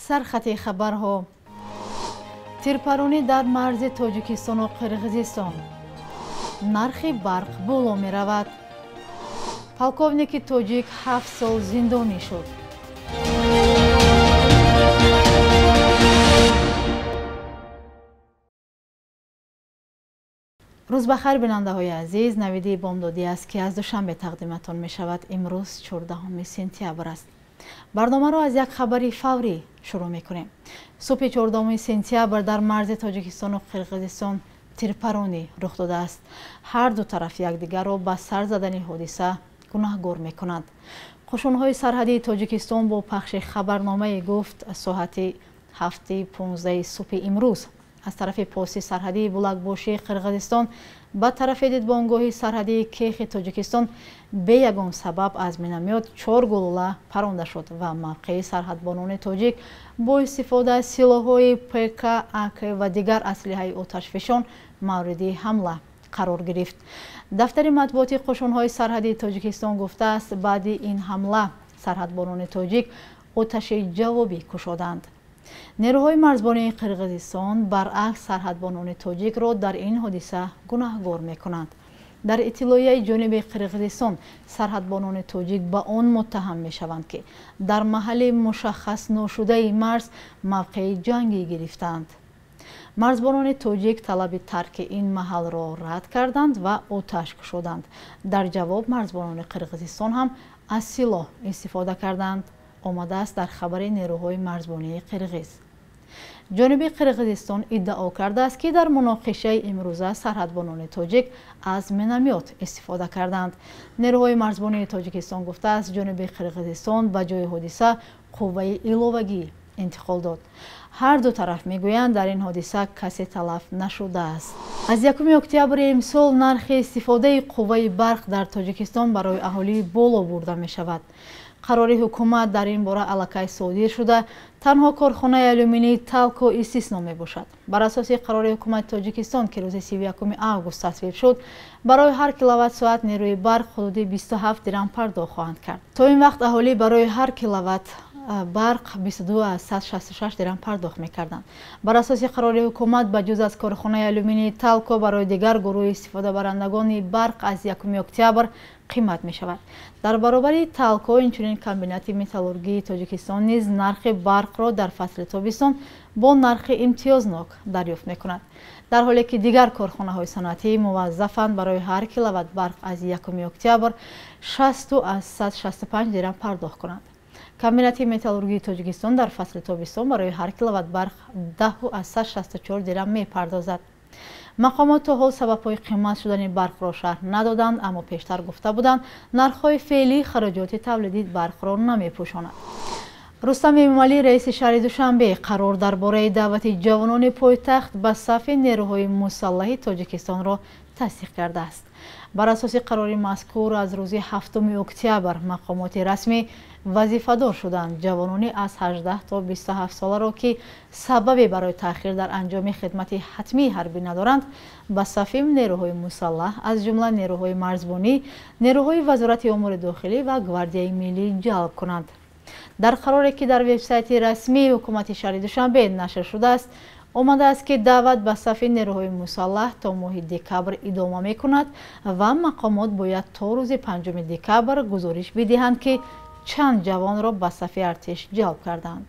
Сархати хабарҳо: тирпаронӣ дар марзи Тоҷикистону Қирғизистон, нархи барқ боло меравад, полковники тоҷик 7 сол зиндонӣ шуд. Рӯз ба хайр, бинандаҳои азиз! Навиди бомдодӣ аст, ки аз Душанбе тақдиматон мешавад. Имрӯз 14 сентябр аст. Барномаро аз як хабари фаврӣ шурӯъ мекунем. Субҳи 14 сентябр дар марзи Тоҷикистону Қирғизистон тирпаронӣ рух додааст. Ҳар ду тараф якдигарро ба сар задани ҳодиса гунаҳгор мекунанд. Қушунҳои сарҳадии Тоҷикистон бо пахши хабарномае гуфт, соати 7:15 субҳи имрӯз аз тарафи пости сарҳадии Булакбошии Қирғизистон ба тарафи дидбонгоҳи сарҳадии Кехи Тоҷикистон бе ягон сабаб аз миномёт чор гулӯла паронда шуд ва мавқеи сарҳадбонони тоҷик бо истифода аз силоҳҳои ПК, АК ва дигар аслиҳаи оташфишон мавриди ҳамла қарор гирифт. Дафтари матбуоти қушунҳои сарҳадии Тоҷикистон гуфтааст, баъди ин ҳамла сарҳадбонони тоҷик оташи ҷавобӣ кушоданд. Нерӯҳои марзбонии Қирғизистон баръакс сарҳадбонони тоҷикро дар ин ҳодиса гунаҳгор мекунанд. Дар иттилоияи ҷониби Қирғизистон сарҳадбонони тоҷик ба он муттаҳам мешаванд, ки дар маҳалли мушаххас ношудаи марз мавқеи ҷангӣ гирифтаанд. Марзбонони тоҷик талаби тарки ин маҳалро рад карданд ва оташ кушоданд. Дар ҷавоб марзбонони Қирғизистон ҳам аз силоҳ истифода карданд, омадааст дар хабари нерӯҳои марзбонии қирғиз. Ҷониби Қирғизистон иддао кардааст, ки дар муноқишаи имрӯза сарҳадбонони тоҷик аз миномёт истифода карданд. Нерӯҳои марзбонии Тоҷикистон гуфтааст, ҷониби Қирғизистон ба ҷои ҳодиса қувваи иловагӣ интиқол дод. Ҳар ду тараф мегӯянд, дар ин ҳодиса касе талаф нашудааст. Аз 1 октябри имсол нархи истифодаи қувваи барқ дар Тоҷикистон барои аҳолӣ боло бурда мешавад. Қарори ҳукумат дар ин бора аллакай содир шуда, танҳо корхонаи алюминии Талко истисно мебошад. Бар асоси қарори ҳукумати Тоҷикистон, ки рӯзи 31 август тасвиб шуд, барои ҳар киловатт соат нерӯи барқ ҳудуди 27 дирам пардохт хоҳанд кард. То ин вақт аҳолӣ барои ҳар киловатт барқ 22,66 дирам пардохт мекарданд. Бар асоси қарори ҳукумат, ба ҷуз аз корхонаи алюминии Талко, барои дигар гурӯҳи истифодабарандагони барқ аз 1 октябр қимат мешавад. Дар баробари Талко инчунин комбинати металлургии Тоҷикистон низ нархи барқро дар фасли тобистон бо нархи имтиёзнок дарёфт мекунад, дар ҳоле ки дигар корхонаҳои саноатӣ муваззафанд барои ҳар киловатт барқ аз 1 октябр 60,65 дирам пардохт кунанд. Комбинати металлургии Тоҷикистон дар фасли тобистон барои ҳар киловатт барқ 10,64 дирам мепардозад. Мақомот то ҳол сабабҳои қимат шудани барқро шарҳ надоданд, аммо пештар гуфта буданд, нархҳои феълӣ хароҷоти тавлиди барқро намепӯшонад. Рустам Эмомалӣ, раиси шаҳри Душанбе, қарор дар бораи даъвати ҷавонони пойтахт ба сафи нерӯҳои мусаллаҳи Тоҷикистонро тасдиқ кардааст. Бар асоси қарори мазкур, аз рӯзи 7 октябр мақомоти расмӣ вазифадор шуданд ҷавонони аз 18 то 27 соларо, ки сабабе барои таъхир дар анҷоми хидмати ҳатмии ҳарбӣ надоранд, ба сафи нерӯҳои мусаллаҳ, аз ҷумла нерӯҳои марзбонӣ, нерӯҳои Вазорати умури дохилӣ ва Гвардияи миллӣ ҷалб кунанд. Дар қароре, ки дар вебсайти расмии ҳукумати шаҳри Душанбе нашр шудааст, омадааст, ки даъват ба сафи нерӯҳои мусаллаҳ то моҳи декабр идома мекунад ва мақомот бояд то рӯзи 5 декабр гузориш бидиҳанд, ки чанд ҷавонро ба сафи артиш ҷалб карданд.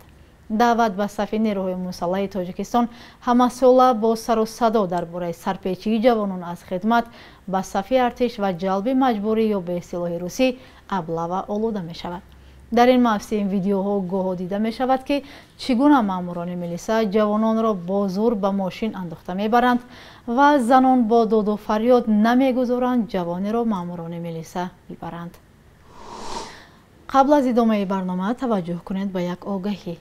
Даъват ба сафи нерӯҳои мусаллаҳи Тоҷикистон ҳамасола бо сару садо дар бораи сарпечии ҷавонон аз хидмат ба сафи артиш ва ҷалби маҷбурӣ ё ба истилоҳи русӣ облава олуда мешавад. Дар ин мавсим видеоҳо гоҳо дида мешавад, ки чӣ гуна маъмурони милиса ҷавононро бо зур ба мошин андохта мебаранд ва занон бо доду фарёд намегузоранд ҷавонеро маъмурони милиса бибаранд. Қабл аз идомаи барнома таваҷҷӯҳ кунед ба як огаҳӣ.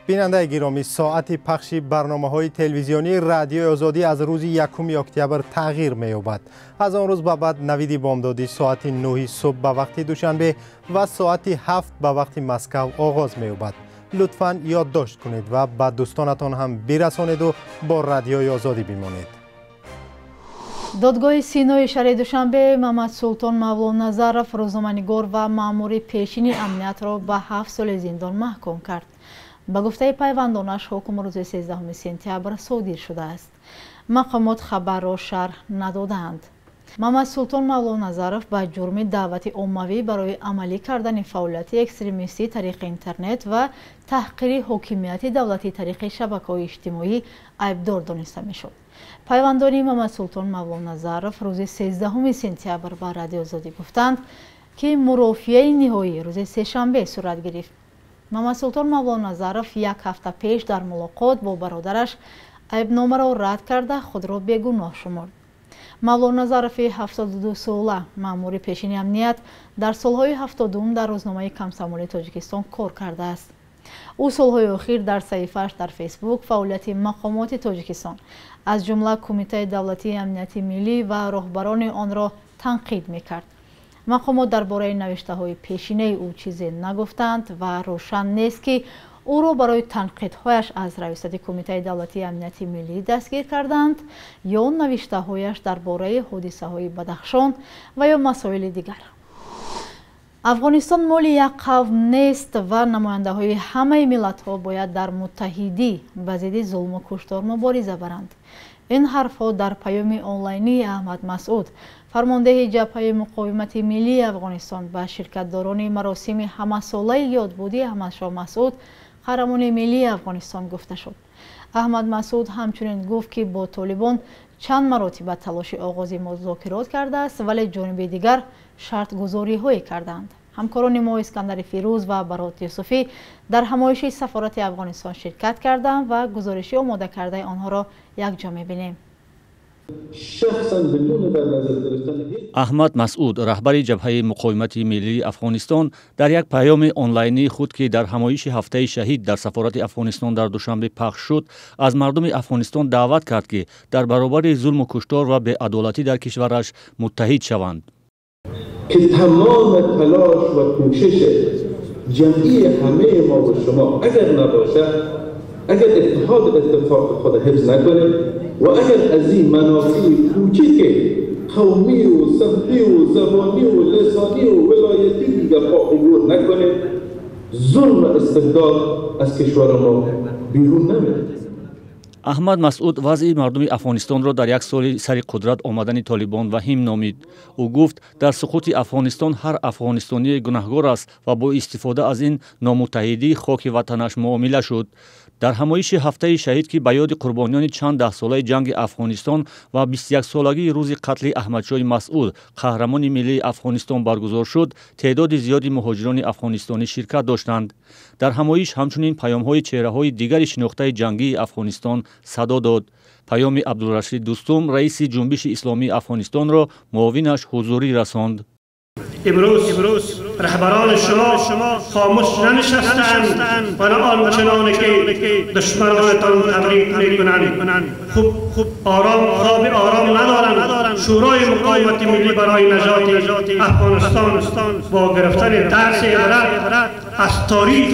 Бинандаи гиромӣ, соати пахши барномаҳои телевизионии Радиои Озодӣ аз рӯзи 1 октябр тағйир меёбад. Аз он рӯз ба баъд Навиди бомдодӣ соати 9 субҳ ба вақти Душанбе ва соати 7 ба вақти Москав оғоз меёбад. Лутфан ёддошт кунед ва ба дӯстонатон ҳам бирасонеду бо Радиои Озодӣ бимонед. Додгоҳи Синои шаҳри Душанбе Мамадсултон Мавлоназаров, рӯзноманигор ва маъмури пешини амниятро, ба 7 соли зиндон маҳкум кард. Ба гуфтаи пайвандонаш, ҳукм рӯзи 13 сентябр содир шудааст. Мақомот хабарро шарҳ надодаанд. Мамадсултон Мавлоназаров ба ҷурми даъвати оммавӣ барои амалӣ кардани фаъолияти экстремистӣ тариқи интернет ва таҳқири ҳокимияти давлатӣ тариқи шабакаҳои иҷтимоӣ айбдор дониста мешуд. Пайвандони Мамадсултон Мавлоназаров рӯзи 13 сентябр ба Радиои Озодӣ гуфтанд, ки мурофиаи ниҳоӣ рӯзи сешанбе сурат гирифт. Мамадсултон Мавлоназаров як ҳафта пеш дар мулоқот бо бародараш айбномаро рад карда худро бегуноҳ шумурд. Мавлоназарови 72-сола, маъмури пешини амният, дар солҳои 70 дар рӯзномаи Комсомоли Тоҷикистон кор кардааст. Ӯ солҳои охир дар саҳифааш дар Фейсбук фаъолияти мақомоти Тоҷикистон, аз ҷумла Кумитаи давлатии амнияти миллӣ ва роҳбарони онро танқид мекард. Мақомот дар бораи навиштаҳои пешинаи ӯ чизе нагуфтанд ва рӯшан нест, ки ӯро барои танқидҳояш аз раёсати Кумитаи давлатии амнияти миллӣ дастгир карданд ё навиштаҳояш дар бораи ҳодисаҳои Бадахшон ва ё масоили дигар. Афғонистон моли як қавм нест ва намояндаҳои ҳамаи миллатҳо бояд дар муттаҳидӣ ба зидди зулму куштор мубориза баранд. Ин ҳарфҳо дар паёми онлайнии Аҳмад Масъуд, фармондеҳи ҷабҳаи муқовимати миллии Афғонистон, ба ширкатдорони маросими ҳамасолаи ёдбуди Аҳмадшоҳ Масъуд, қаҳрамони миллии Афғонистон, гуфта шуд. Аҳмад Масъуд ҳамчунин гуфт, ки бо Толибон чанд маротиба талоши оғози музокирот кардааст, вале ҷониби дигар шартгузориҳое карданд. Ҳамкорони мо Искандари Фирӯз ва Барот Юсуфӣ дар ҳамоиши сафорати Афғонистон ширкат карданд ва гузориши омода кардаи онҳоро якҷо мебинем. Аҳмад Масъуд, раҳбари ҷабҳаи муқовимати миллии Афғонистон, дар як паёми онлайнии худ, ки дар ҳамоиши ҳафтаи шаҳид дар сафорати Афғонистон дар Душанбе пахш шуд, аз мардуми Афғонистон даъват кард, ки дар баробари зулму куштор ва беадолатӣ дар кишвараш муттаҳид шаванд. ки тамоми талош ва кӯшиши ҷамъии ҳамаи мо ва шумо агар набошад, агар иттиҳод иттифоқи худ ҳифз накунем ва агар аз ин манофеи кӯчики қавмию самтию забонию лисонию вилоятӣ гапҳо убур накунем, зулм ва истибдод аз кишвари мо берун намерад. Аҳмад Масъуд вазъи мардуми Афғонистонро дар як соли сари қудрат омадани Толибон ваҳим номид. Ӯ гуфт, дар суқути Афғонистон ҳар афғонистоние гунаҳгор аст ва бо истифода аз ин номуттаҳидии хоки ватанаш муомила шуд. Дар ҳамоиши ҳафтаи шаҳид, ки ба ёди қурбониёни чанд даҳсолаи ҷанги Афғонистон ва 21-солагии рӯзи қатли Аҳмадшоҳи Масъуд, қаҳрамони миллии Афғонистон, баргузор шуд, теъдоди зиёди муҳоҷирони афғонистонӣ ширкат доштанд. Дар ҳамоиш ҳамчунин паёмҳои чеҳраҳои дигари шинохтаи ҷангии Афғонистон садо дод. Паёми Абдулрашид Дустум, раиси ҷунбиши исломии Афғонистонро муовинаш ҳузурӣ расонд. Имрӯз раҳбарони шумо хомӯш нанишастаанд ва на ончуноне ки душманонатон таблиғ мекунанд. Хуб ором хоби ором надоранд. Шӯрои муқовимати миллӣ барои наҷоти Афғонистон бо гирифтани дарси ибрат аз таърих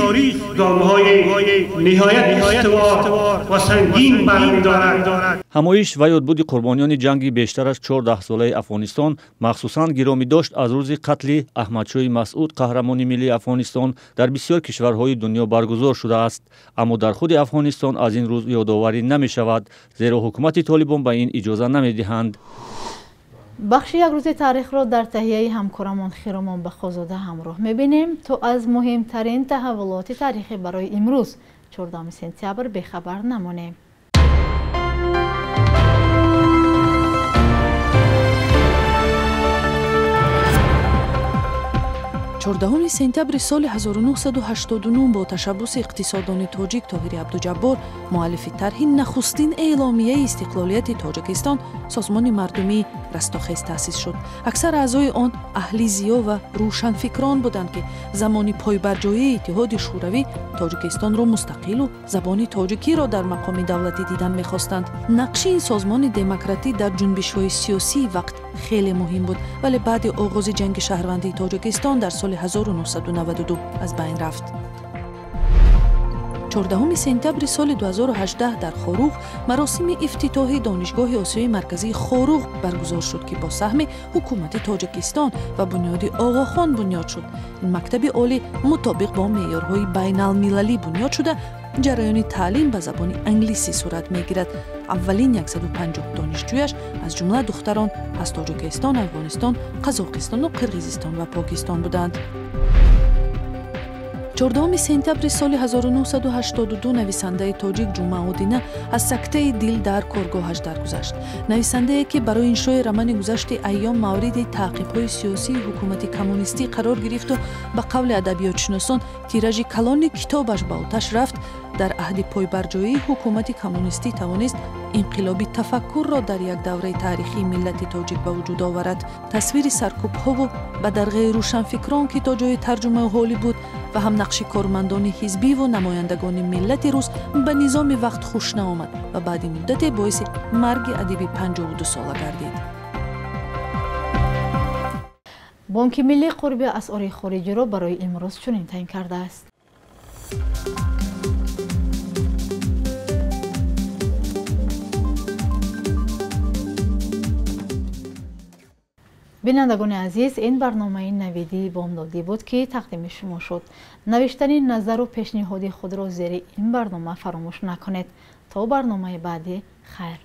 гомҳои ниҳоят устувор ва сангин бармедорад. Ҳамоиш ва ёдбуди қурбониёни ҷанги бештар аз 14-солаи Афғонистон махсусан гиромӣ дошт аз рӯзи қатли Аҳмадшоҳи Масъуд, қаҳрамони миллии Афғонистон, дар бисёр кишварҳои дунё баргузор шудааст. Аммо дар худи Афғонистон аз ин рӯз ёдоварӣ намешавад, зеро ҳукумати Толибон ба ин иҷоза намедиҳанд. Бахши як рӯзи таърихро дар таҳияи ҳамкорамон Хиромон Бахозода ҳамроҳ мебинем, то аз муҳимтарин таҳаввулоти таърихӣ барои имрӯз 14 сентябр бехабар намонем. 14 сентябри соли 1989 бо ташаббуси иқтисоддони тоҷик Тоҳири Абдуҷаббор, муаллифи тарҳи нахустин эъломияи истиқлолияти Тоҷикистон, созмони мардумии Растохез таъсис шуд. Аксар аъзои он аҳли зиё ва рӯшанфикрон буданд, ки замони пойбарҷоии Иттиҳоди Шӯравӣ Тоҷикистонро мустақилу забони тоҷикиро дар мақоми давлатӣ дидан мехостанд. Нақши ин созмони демократӣ дар ҷунбишҳои сиёсии вақт хеле муҳим буд, вале баъди оғози ҷанги шаҳрвандии Тоҷикистон дар соли 1992 аз байн рафт. 14 сентябри соли 2018 дар Хоруғ маросими ифтитоҳи Донишгоҳи Осиёи Марказии Хоруғ баргузор шуд, ки бо саҳми ҳукумати Тоҷикистон ва бунёди Оғохон бунёд шуд. Ин мактаби олӣ мутобиқ бо меъёрҳои байналмилалӣ бунёд шуда, Ҷараёни таълим ба забони англисӣ сурат мегирад. Аввалин 150 донишҷӯяш, аз ҷумла духтарон, аз Тоҷикистон, Афғонистон, Қазоқистону Қирғизистон ва Покистон буданд. 14 сентябри соли 1982 нависандаи тоҷик Ҷумъа Одина аз сактаи дил дар коргоҳаш даргузашт. Нависандае, ки барои иншои романи «Гузашти айём» мавриди таъқибҳои сиёсии ҳукумати коммунистӣ қарор гирифту, ба қавли адабиётшиносон, тиражи калони китобаш ба оташ рафт, дар аҳди пойбарҷоии ҳукумати коммунистӣ тавонист инқилоби тафаккурро дар як давраи таърихии миллати тоҷик ба вуҷуд оварад. Тасвири саркӯбҳову бадарғаи рӯшанфикрон, ки то ҷои тарҷумаи ҳолӣ буд, ва ҳам нақши кормандони ҳизбиву намояндагони миллати рус ба низоми вақт хуш наомад ва баъди муддате боиси марги адиби 52сола гардид. Бонки миллӣ қурби асъори хориҷиро барои имрӯз чунин таъин кардааст. Бинандагони азиз, ин барномаи навидии бомдодӣ буд, ки тақдими шумо шуд. Навиштани назару пешниҳоди худро зери ин барнома фаромӯш накунед. То барномаи баъдӣ, хайр.